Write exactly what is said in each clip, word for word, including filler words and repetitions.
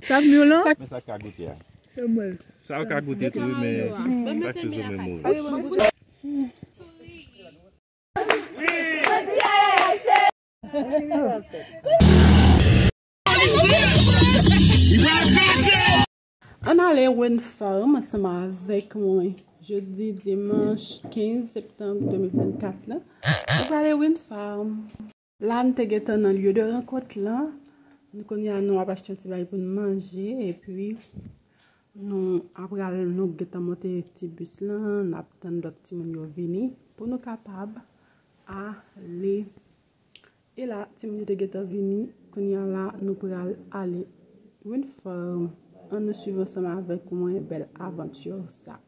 Sa k myon lan? Men sa k ka goute a. Se mwen. Sa yo ka goute tou, wi, men sa k pi ou men mouri. Ann ale Win Farm ansanm avèk mwen. Jodi dimanch kenz septanm de mil vennkat la, nou prale Win Farm. La, nou te gentan nan lye de rankont lan. Nou, kounye a, nou ap achte yon ti bagay pou n manje, epi nou ap pral, nou gentan monte ti bis lan, n ap tann lòt timoun yo vini pou nou kapab ale. E la, timoun yo te gentan vini, kounye a la, nou pral ale Win Farm. Ann nou swiv ansanm avèk mwen bèl avanti sa.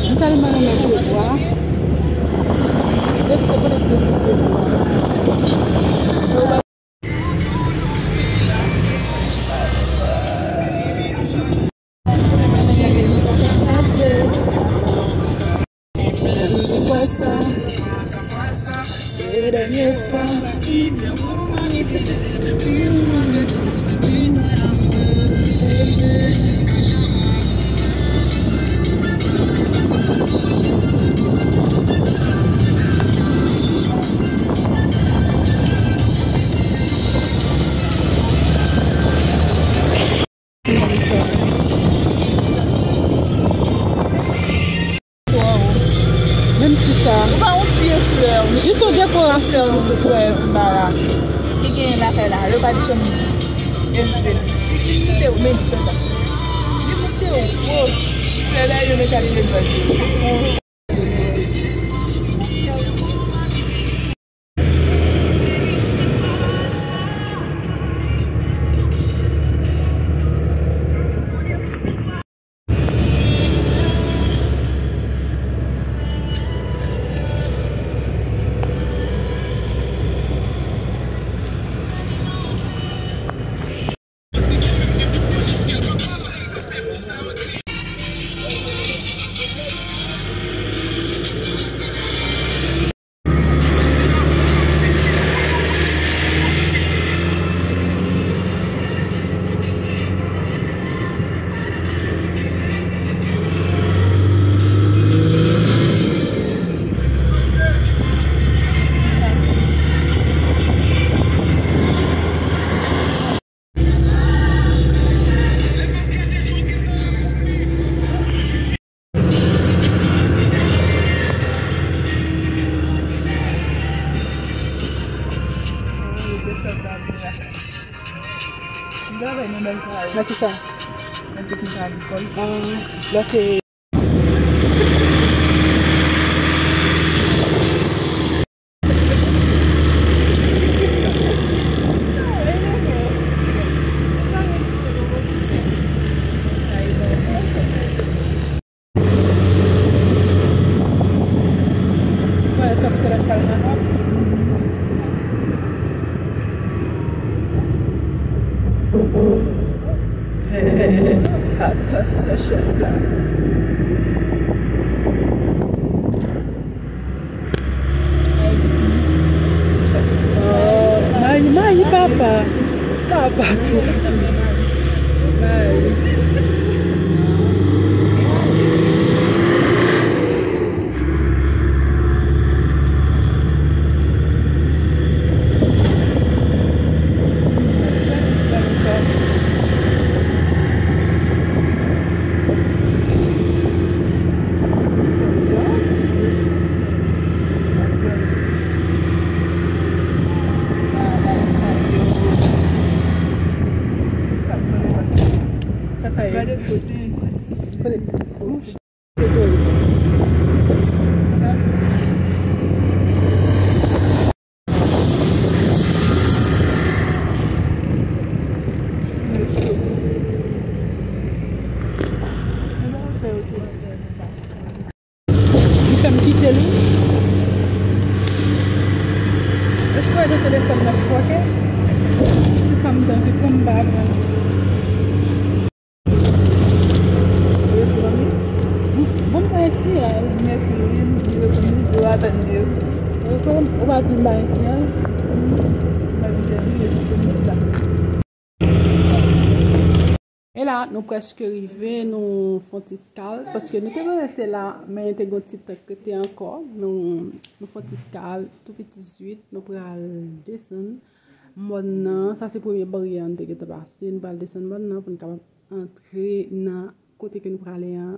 M tèlman renmen pye bwa. Depi se kote m te di pye bwa. Menm si sa. Ou pa yon pye flè. Jis yon dekorasyon. Flè, flè, anba la. Ki gen lakay la, yo pa t janm elve. Li monte w, men flè sa. Li monte w, wo. Flè la, yo met al elve. Nan ki sa? Nan teknik agrikòl. Ah, lè te Atansyon, chèf la. Mayi, mayi, papa. Papa tou. Mayi. Li fè m kite l wi. Espere jan telefòn nan fòke. Ti sa m t anvi pran, m pa pran. Bon, m pa isi a, mèkredi, m reponn li di w apèn de. Ou pa di m pa isi a. M pa vin fè videyo pou tout moun la. E la, nou prèske rive, nou fè yon ti eskal, paske nou te prese la, men te gen yon ti tan k rete ankò. Nou, nou fè yon ti eskal, tou piti zwit, nou pral desann mòn nan. Sa se premye baryè nou te gentan pase, nou pral desann mòn nan pou nou kapab antre nan kote ke nou prale an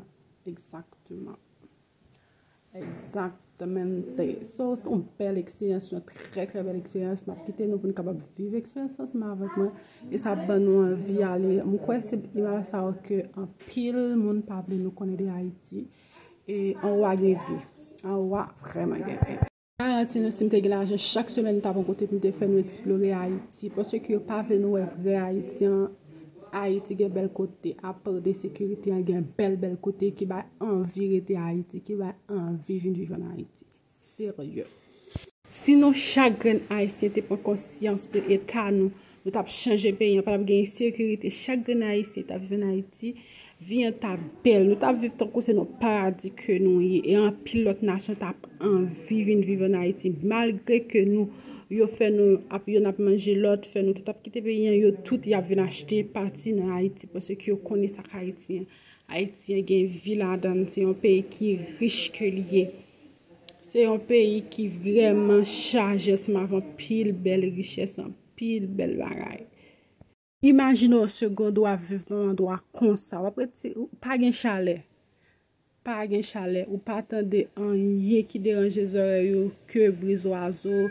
egzakteman. Exactamente. So, se yon bèl eksperyans, yon trè, trè bèl eksperyans. M ap kite nou pou nou kapab viv eksperyans ansanm avèk mwen. E sa ap ban nou anvi ale. M kwè se imaj sa yo ke anpil moun pa vle nou konnen de Ayiti. E anwa gen vi. Anwa vrèman gen vi. Garanti nou, si m te gen lajan, chak semèn m t ap yon kote pou m te fè nou eksplore Ayiti. Paske yo pa vle nou wè vrè Ayiti an. Ayiti gen bèl kote, apa de sekirite an, gen bèl, bèl kote ki bay anvi rete Ayiti, ki bay anvi vin viv ann Ayiti. Serye. Si nou chak grenn Ayisyen te pran konsyans de eta nou, nou t ap chanje peyi an, pa t ap gen ensekirite. Chak grenn Ayisyen t ap viv ann Ayiti, vi an t ap bèl. Nou t ap viv tankou se nan yon paradi ke nou ye. E anpil lòt nasyon t ap anvi vin viv ann Ayiti. Malgre ke nou, yo fè nou, ap, yonn ap manje lòt, fè nou tout ap kite peyi an, yo tout y ap vin achte pati nan Ayiti. Paske yo konnen sa k Ayiti an. Ayiti an gen vi ladan l. Se yon peyi ki rich ke li ye. Se yon peyi ki vrèman chaje ansanm avèk anpil bèl richès, anpil bèl bagay. Imajine w yon segonn w ap viv nan yon andwa konsa. W ap rete, pa gen chalè. Pa gen chalè. Ou pa tande anyen ki deranje zòrèy ou ke bri zwazo.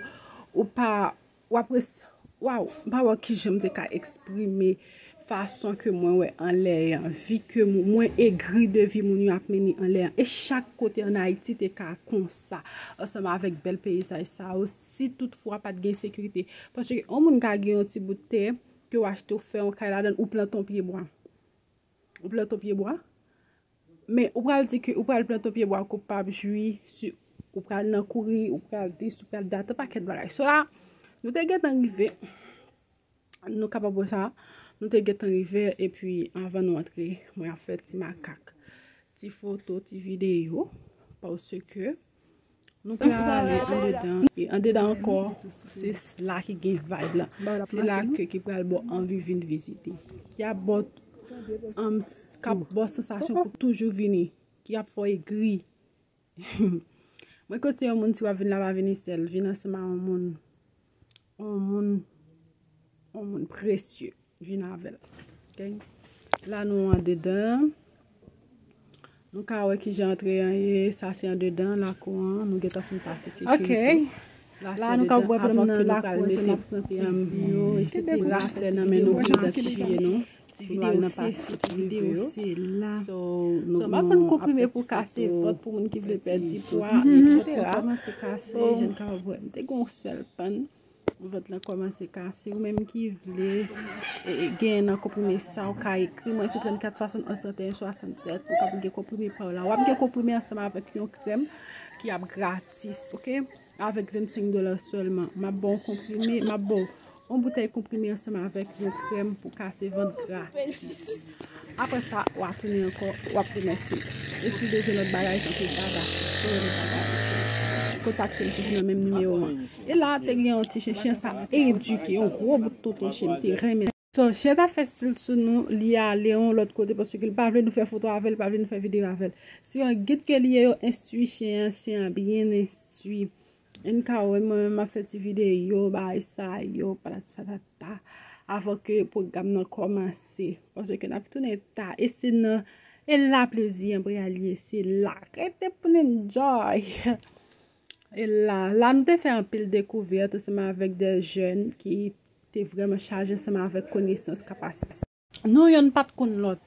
Ou pa, w ap res-, waw, m pa wè kijan m te ka eksprime fason ke mwen wè anlè an, vi ke m-, mwen egri de vi moun yo ap mennen anlè an. E chak kote ann Ayiti te ka konsa, ansanm avèk bèl peyizaj sa yo, si toutfwa pa t gen sekirite. Paske yon moun ka gen yon ti bout tè, ke w achte, w fè yon kay ladan l, ou plante yon pye bwa. Ou plante yon pye bwa, men ou pral di ke ou pral plante yon pye bwa ke w p ap jwi, si ou pral nan kouri, ou pral dis, ou pral dat, yon pakèt bagay. So la, nou te gentan rive, nou kapab wè sa, nou te gentan rive, epi anvan nou antre, mwen ap fè ti makak, ti foto, ti videyo, paske nou pral ale andedan. E andedan ankò, se s-, la ki gen vibe la. Se la ke ki pral ba w anvi vin vizite. Ki ap ba w, um, s-, k ap ba w sansasyon pou toujou vini. Ki ap fè w egri. Mwen konseye yon moun, si w ap vin la, pa vini sèl. Vin ansanm ak yon moun. Yon moun, yon moun presye. Vin avè l. Ok? La, nou andedan. Nou ka wè kijan antre an ye. Sa se andedan lakou an. Nou gentan fin pase sekirite. Ok. La, nou ka wè pou nou nan lakou an, jan n ap pran ti vi yo, etsetera. Braslè nan men nou pou nou idantifye nou. Ti videyo se, ti videyo se la. So, m ap vann konprime pou kase vant pou moun ki vle pèdi pwa, etsetera. Kòmanse kase, jan n ka wè. M te gen yon sèl pann. Vant lan kòmanse kase. Ou menm ki vle, e, e, gen nan konprime sa, ou ka ekri mwen sou trannkat swasannonz tranteyen swasannsèt. Ou ka gen konprime pa w la. W ap gen konprime ansanm avèk yon krèm ki ap gratis, ok? Avèk vennsenk dola sèlman. M ap ba w konprime, m ap ba w yon boutèy konprime ansanm avèk yon krèm pou kase vant gratis. Apre sa, w a tounen ankò, w ap remèsye m. E si w bezwen lòt bagay, tankou dada, sou lòt bagay, kontakte m toujou nan menm nimewo an. E la, te gen yon ti chen, chen sa edike, yon gwo bout tonton chen, m te renmen. So, chen ta fè stil sou nou, li ale yon lòt kote, paske li pa vle nou fè foto avè l, li pa vle nou fè videyo avè l. Se yon gid ke li ye, yo enstwi chen an, chen an byen enstwi. N ka wè mwen menm m ap fè ti videyo, bagay sa yo, patati patata, avan ke pwogram nan kòmanse. Paske n ap tounen ta, e se nan, e la plezi an pral ye, se la. Rete pou n enjoy. E la, la nou te fè anpil dekouvèt ansanm avèk de jèn ki te vrèman chaje ansanm avèk konesans, kapasite. Nou yonn pa t konn lòt.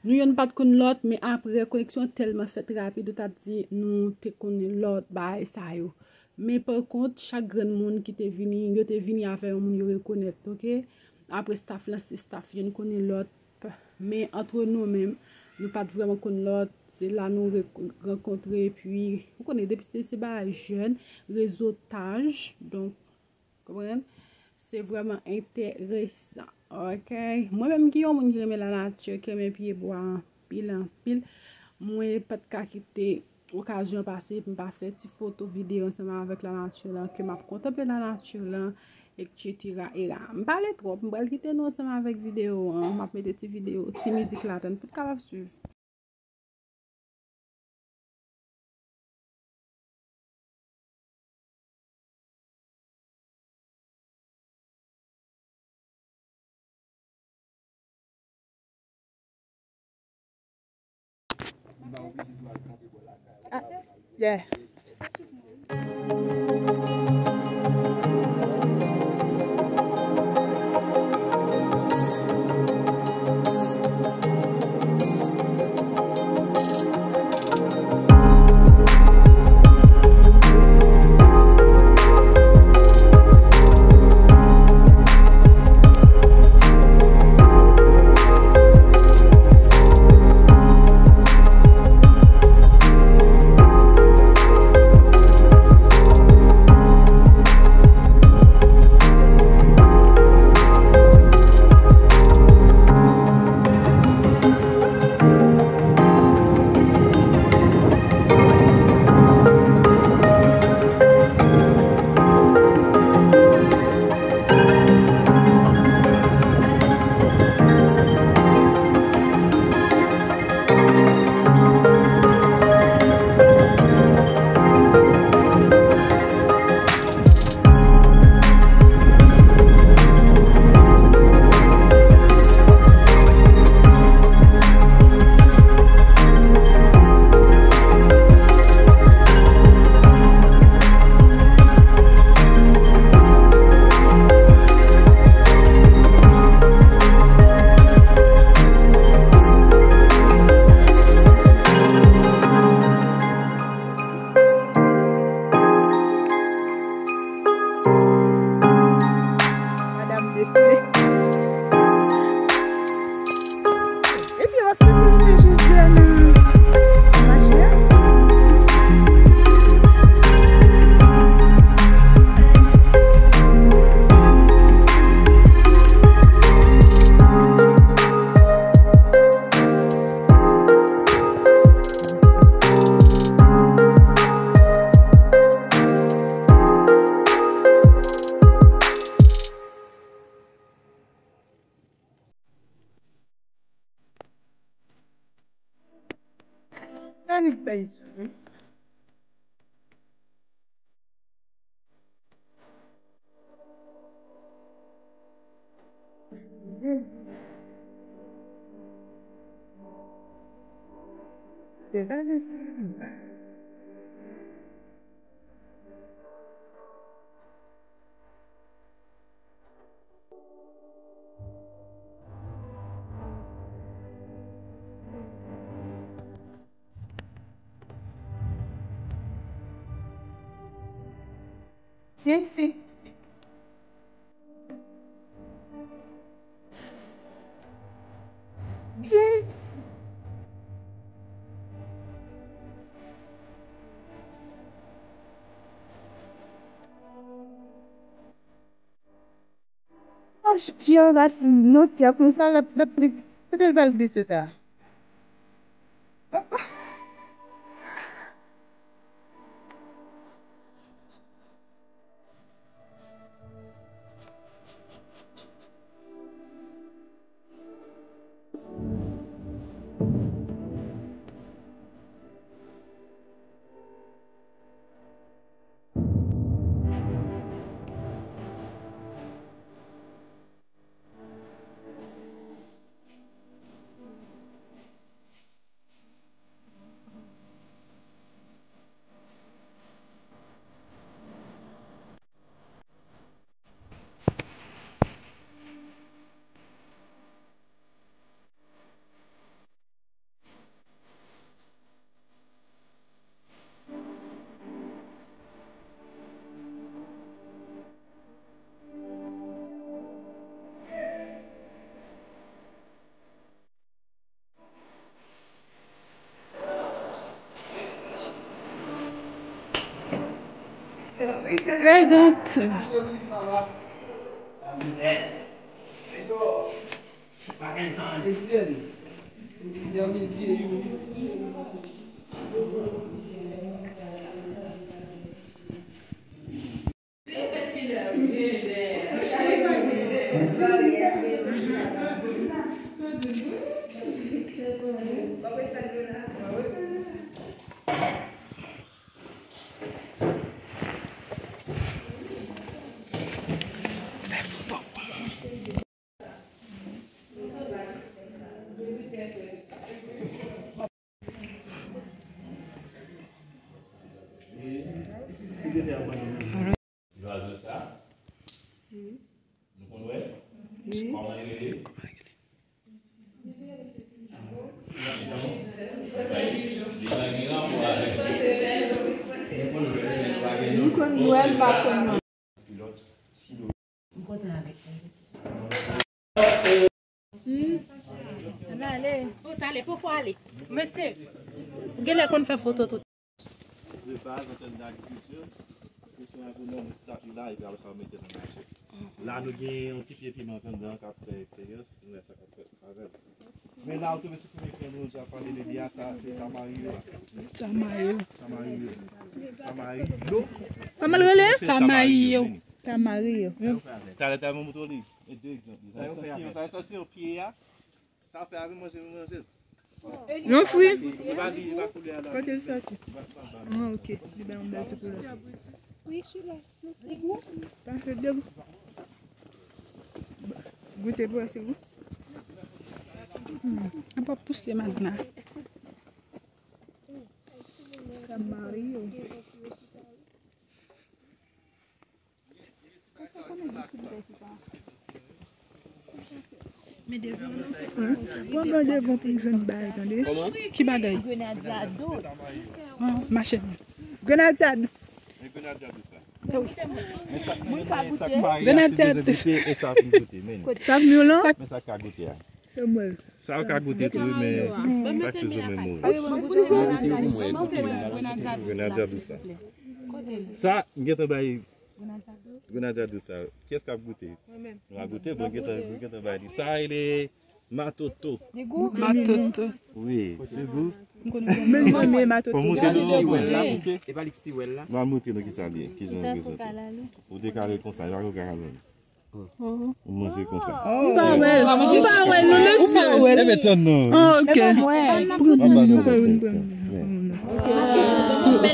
Nou yonn pa t konn lòt, men apre, koneksyon an tèlman fèt rapid, ou ta di nou te konnen lòt, bagay sa yo. Men pa kont, chak grenn moun ki te vini, yo te vini avè yon moun yo rekonèt, ok? Apre staff lan, se staff yonn konnen lòt. Men antre nou menm, nou pa t vrèman konn lòt. Se la nou re-, rankontre, epi, ou konnen, depi se, se bagay jèn, rezotaj, donk, konprann? Se vrèman enteresan, ok? Mwen menm ki yon moun ki renmen lanati, ki renmen pyebwa anpil, anpil, mwen pa t ka kite okazyon pase pou m pa fè ti foto, videyo ansanm avèk lanati lan, ke m ap kontanple lanati lan, et cetera, et cetera. M pale twòp, m pral kite nou ansanm avèk videyo an, m ap mete ti videyo, ti mizik ladan l pou n kapab swiv. Ah, yeah. Madam Defne. Epi w ap santi l te jis vle nan mache a. Annik bay sou, wi. Isi. Isi. Ach, pye rasin non, pye konsa, l ap, l ap, kote l pral glise sa? Prezante. Zwazo sa, nou konn wè? Kòman li rele? Li pa gen rapò avèk. Nou konn wè l, pa konn non. Pilòt, si M kontan avèk mwen, pitit. Hmm. Ann ale. Ou t ale, poko ale. Mesye, ou genlè konn fè foto tout. De baz, an tèm dagrikilti, se fè agwonòm, staff li la, epi apre sa, ou mete nan mache. La, nou gen yon ti pye piman anndan k ap fè eksperyans, nou wè sa k ap fèt avè l. Men la, ou twouve sou premye pwen nou, nou ap pale de li a, sa, se Tamario a. Tamayo. Tamario. Tamario. Kòman l rele? Se Tamayo. Tamario. Tamario. Talè, talè, mwen montre w li. E de egzanp. Sa yo fè avè. Sa yo fè avè, manje, manje. Yon fwi. Li pa, li pa koulè a la. Kote l soti? Ah, ok. Li ba yon bèl ti koulè. Wi, sou la. Pase de. Goute pou wè si gou. Hmm. An pa pouse magna. Tamario. Pran bò devan pou m jwenn bagay, tande. Ki bagay? Grenadya dous. Ah, machin. Grenadya dous. Grenadya dous. Sa vin yo lan? Men sa k ka goute a. Se mwen. Sa yo ka goute tou, wi, men sa k pi ou mwen move. Grenadya dous sa. Sa, m gentan bay Grenadya dous sa. Kiyès k ap goute? Nou a goute, bon, gentan, gentan bay li. Sa, e le matoto. Matoto. Wi, se gou. Men nou renmen matoto. Fò montre nou. E pa li k siwèl la. M a montre nou ki sa li ye, ki jan l prezante. Ou dekale l konsa, e pa ou ka kale l. Ou manje konsa. M pa wè l, m pa wè l, non, mesye. Ebyen, tann non. Ah, ok. Pran, pran, pran, pran.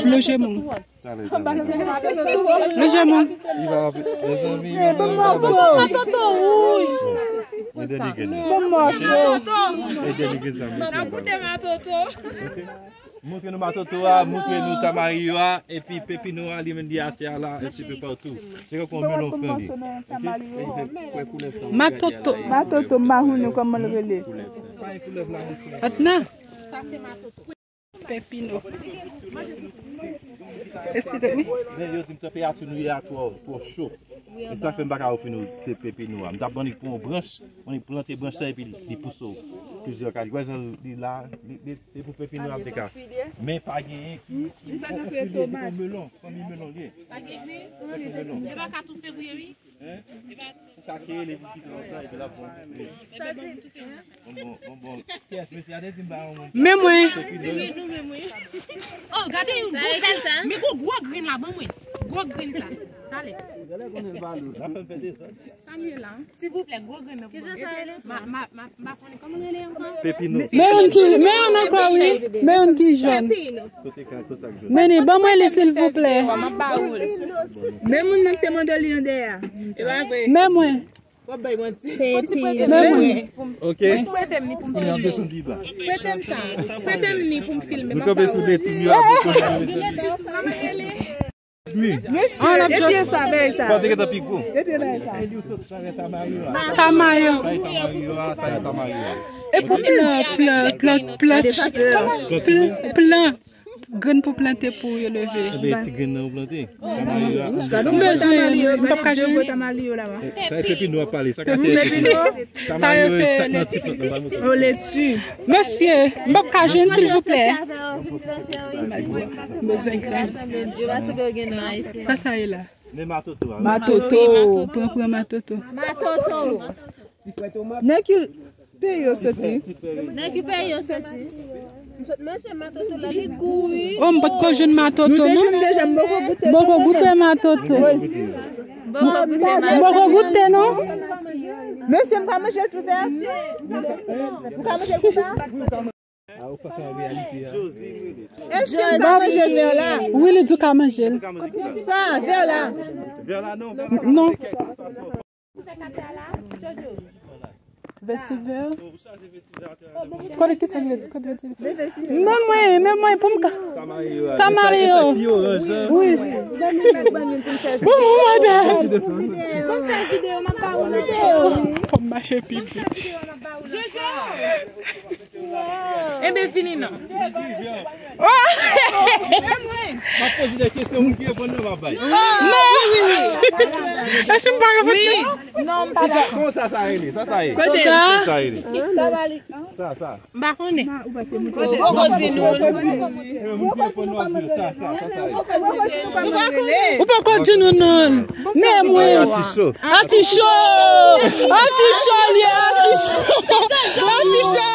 Loje mwen. Loje mwen. Matoto wouj. Bon mòso. Matoto. N ap goute matoto. Montre nou matoto a, montre nou tamario a, epi pepino a, li menm li atè a la, un petit peu partout. Se tankou yon melon fran li. Matoto. Matoto, m pa konnen kòman l rele. Atna. Pepino. Eskize m. Men yo di m tanperati nou ye a twò, twò cho. E sa k fè m pa ka ofri nou te pepino a. M t ap ban li pou yon branch, ban li plante branch la epi li pouse w plizyè kalite. Wè jan li la, li, li, se pou pepino a m te ka. Men pa genyen ki, ki, ki, ki, ki, ki melon, fanmi melon li ye. Pa genyen. Melon. E pa ka tou fevriye, wi. Hein? Ou ka kere li pou kite lòt la, epi l ap bon. Bon, bon, bon, bon. Kiyès, mesye, a te di m ba yon moun. Men mwen. Oh, gade yon gwo grenn. Men gwo, gwo grenn la, ban mwen. Gwo grenn sa. Talè. Gade konnen l pa lou. N ap fè m fè dezòd. Sa m ye la? Silvouplè, gwo grenn nan pou mwen. Ma, ma, ma, m pa konnen kòman l rele ankò. Pepino. Men yon ki, men yon ankò, wi. Men yon ki jòn. Kote ka, kote sa k jòn? Men li, ban mwen li, silvouplè. M ap ba ou l. Men moun nan ki te mande li an dèyè a. E pa vre. Men mwen. W ap bay manti. Pepino. Men mwen. Ok. Prete m li pou m filme. Prete m sa. Prete m li pou m filme. Nou kanpe sou de ti mi a pou konnen. Mesye, e pye sa, bagay sa. Sa te gentan pi gwo. E pye bagay sa. Tamayo. Tamayo. Sa e tamayo a, sa e tamayo a. E pou plan, plan, plan, plan, plan, plan. Grenn pou plante pou yo leve. Ebyen, ti grenn nan ou plante. Ou bezwen, m p ap ka jwenn. Sa e pepino ap pale, sa ka fè pepino. Sa yo se leti. Mesye, m p ap ka jwenn, silvouplè. M bezwen grenn. Sa sa ye la? Men matoto a. Matoto, pran, pran matoto. Matoto. Nèg ki peyi yo soti? Nèg ki peyi yo soti? M sot manje matoto la, li gou wi. Oh, m potko jwenn matoto non. Nou te jwenn deja, m poko goute. Poko goute matoto. Poko goute matoto. Poko goute non. Mesye, m ka manje l tou vè? M ka manje l konsa? Èske m ka manje vè la? Wi, li di w ka manje l. Sa, vè la. Non. Vètivè. Kote ki sa ki vètivè? Men mwen, men mwen pou m ka. Tamayo. Wi. Pou mwen, bè. Fò m mache pi vit. Jojo! Enben, fini non. M ap poze de kesyon, moun ki reponn nan m ap bay. Non. Èske m pa reponn kesyon? Non, m pa dakò. Kòman sa, sa rele? Sa, sa ye? Kote? Sa, sa rele? Sa, sa. M pa konnen. Ou poko di nou. Ou poko di nou non. Men mwen. Aticho. Aticho. Aticho li ye, aticho. Aticho.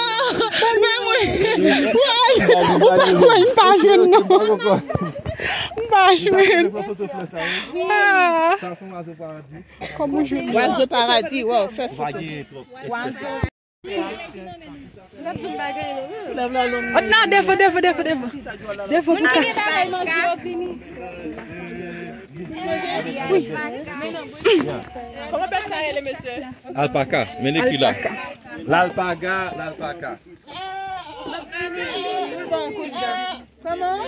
Men mwen. Ou pa kwè m pa jwenn non. M pa jwenn. Ah. Kòm ou jwenn. Wazo paradi, waw, fè foto. Ot nan, devan, devan, devan, devan. Devan pou ka. Kòman bèt sa rele, mesye? Alpaka, men li ki la. Lalpaga, lalpaka. Kòman?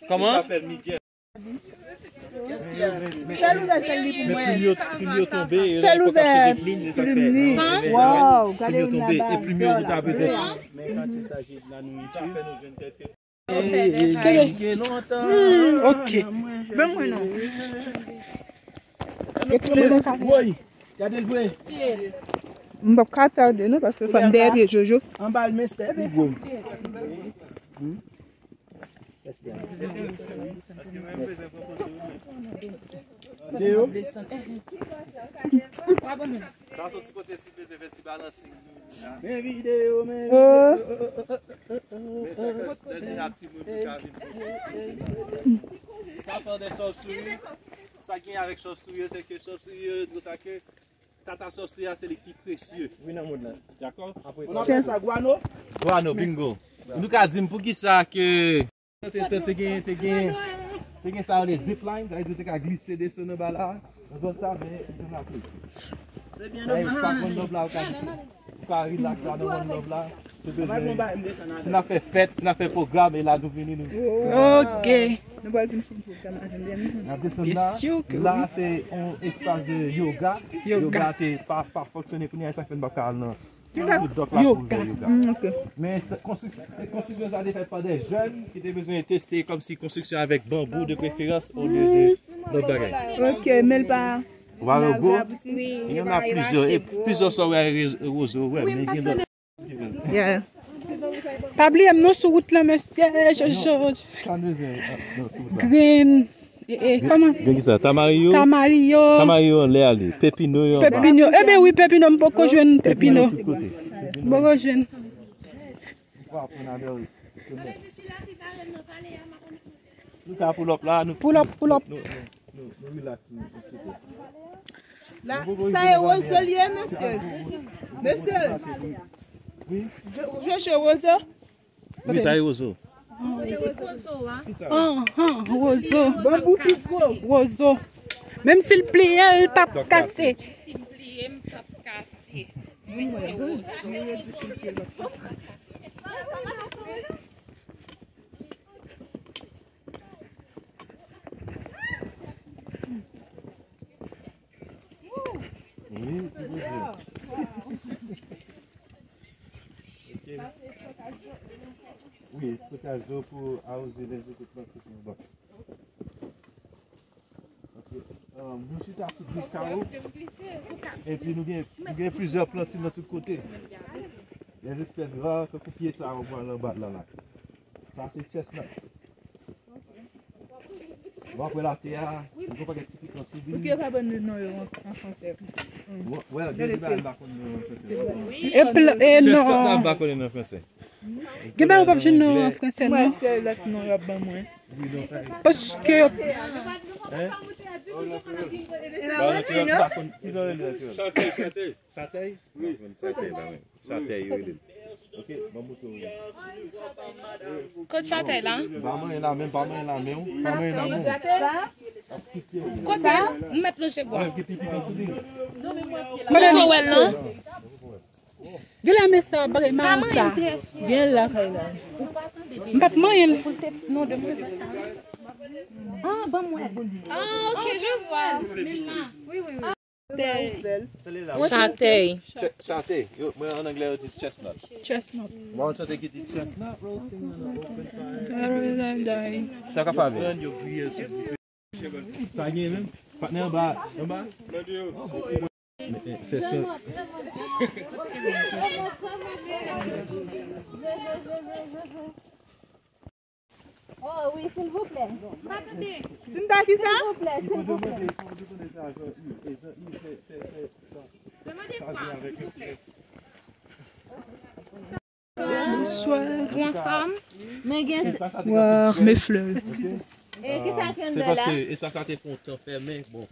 Kòman? Fè l ouvè sèl li pou mwen. Fè l ouvè plim li, sa k fè. Waw, gade plim yo tonbe, e plim yo ta petèt. Men quand il s'agit de la nourriture. Ok. Ban mwen non. Woy, gade l vre. M p ap ka tade non, paske fò m dèyè pye Jojo. Anba l men stèt li gwo. Sa soti kote si bezwen fè ti balansing. Men videyo, men videyo. Men sa k ap tande a timoun yo ka vin. Sa fè de chauve-souris. Sa gen avèk chauve-souris yo, se ke chauve-souris yo, yo di konsa ke tata chauve-souris a se li ki presye. Wi, nan mond lan. Dakò? Apre nou apèl sa gwano? Gwano, bingo. Nou ka di m poukisa ke te, te, te gen, te gen, te gen sa yo le zip line, sa vle di te ka glise desann anba la, nan zòn sa, men li te la pli. Sa vle di sa one love la, ou ka di, ou ka relax la nan one love la. Si w bezwen, si n ap fè fèt, si n ap fè pwogram, e la nou vini, nou. Ok. Nou pral vin fè pwogram a Jandèm. N ap desann la. La, se yon espas de yoga. Yoga. Yoga te pa, pa fonksyone kounye a, e sa k fè n p ap ka al nan Ki sa? Sou dòk la pou yoga. Yoga. Mm, ok. Men se konstrik-, konstriksyon sa te fèt pa de jèn ki te bezwen teste kòmsi konstriksyon avèk banbou de preferans olye de lòt bagay. Ok, men l pa. Ou pa wè gwo? Wi, li pa elaste gwo. Plizyè sa w wè rezo, wè, men gen lòt. Yeah. Pa bliye m non sou wout lan, mesye, Jojo. Sa nou bezwen, ah, non, sou wout la. Grenn. E, e, kòman? Gen ki sa? Tamariyo? Tamariyo. Tamariyo anlè a li. Pepino yo anba. Pepino. Ebe wi, pepino, m poko jwenn pepino. Pepino tout kote. M poko jwenn. Nou ka pull up la, nou. Pull up, pull up. Nou, nou, nou, nou relax, nou, nou. La, sa e wozo l ye, mesye. Mesye. Wi. Je, je, je wozo. Wi, sa e wozo. Anhan, wozo. Banbou pi gwo. Wozo. Menm si l pliye, l p ap kase. Menm si m pliye, m p ap kase. Men se wozo. Wi, wi, wi. Ok. Sa se sòt a jòt. Wi, stokaj dlo pou awoze lèzot plant ki sou bò. Paske, um, nou chita sou dous kawo, epi nou gen, nou gen plizyè plant nan tout kote. Dè zespès ra, tankou pye sa yo pral anba la la. Sa se chestnut. Bon, apre latè a, nou gen yon pakèt ti pikan sou li. Poukisa yo pa ban nou non yo an, an fransè? Bon, well, gen bagay m pa konn non an fransè. E pla-, e non. Chestnut la m pa konnen nan fransè. Gen bagay ou p ap jwenn nan an fransè, non? Mwen, se lòt non y ap ban mwen. Paske yo... Hein? Ba, nan kreyòl, m pa konn. Ki jan yo rele nan kreyòl? Chatèy, chatèy. Chatèy? Wi. Chatèy la, wi. Chatèy, yo rele l. Ok, ban m montre w. Kot chatèy la? Pa manyen la menm, pa manyen la menm, pa manyen la menm. Kote? M mèt lonje bwa. Mwen pa wè l, non. Gen la men sa, bagay maron sa. Gen la kay la. M p ap manyen l. Ah, ban mwen. Ah, ok, je vois. Li la. Chatèy. Ch-, chatèy. Yo, mwen, an anglè, yo di chestnut. Chestnut. Mwen, yon chatèy ki di chestnut roasting on an open fire. Sa ka fè avè? Sa gen menm? Patnè anba, anba? Se sa. Oh, wi, silvouplè. Silvouplè, silvouplè. Bonswa. Ou anfòm? Men gen... Wow, mes fleurs. E ki sa ki anndan la? Se paske espas la te pran tan fèmen. Bon,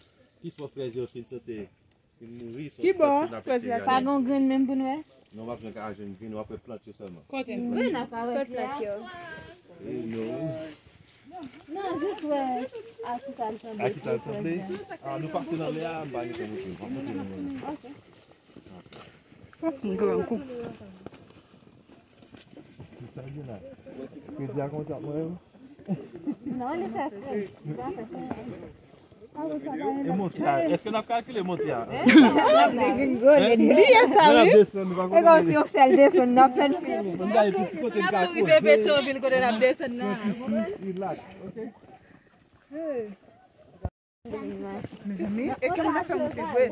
pi fò frèz yo fin sanse fin mouri. Ki bò frèz la? Pa gen grenn menm pou n wè? Non, w ap jwenn ka jwenn grenn, w ap wè plant yo sèlman. Kote? Wi, n ap ka wè plant yo. Non, jis wè a ki sa l sanble. A ki sa l sanble? Ah, nou pase nan lè a, m pa gen tan montre w. M ap montre nou menm. Ok. Hop, m gran kou. Ki sa gen la? Kredi a konsa mwen menm? Non, li fè fre. Li pa fè fre. E monte a, èske n ap kalkile monte a? N ap degringole. Bliye sa, wi. E kòm si yon sèl desann, n ap fè l fini. N ap rive Petyonvil kote n ap desann nan. Mezanmi, e kè mwen ap fè monte vre.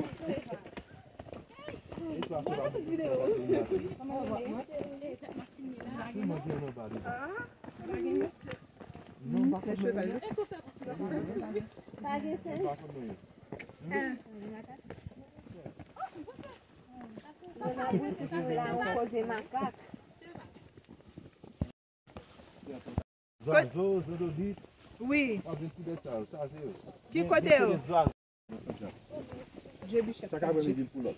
Zwazo, zodobit. Wi. W ap jwenn ti bèt sa yo, chaje yo. Ki kote yo? Zwazo. Sa ka pran vin pou lòt.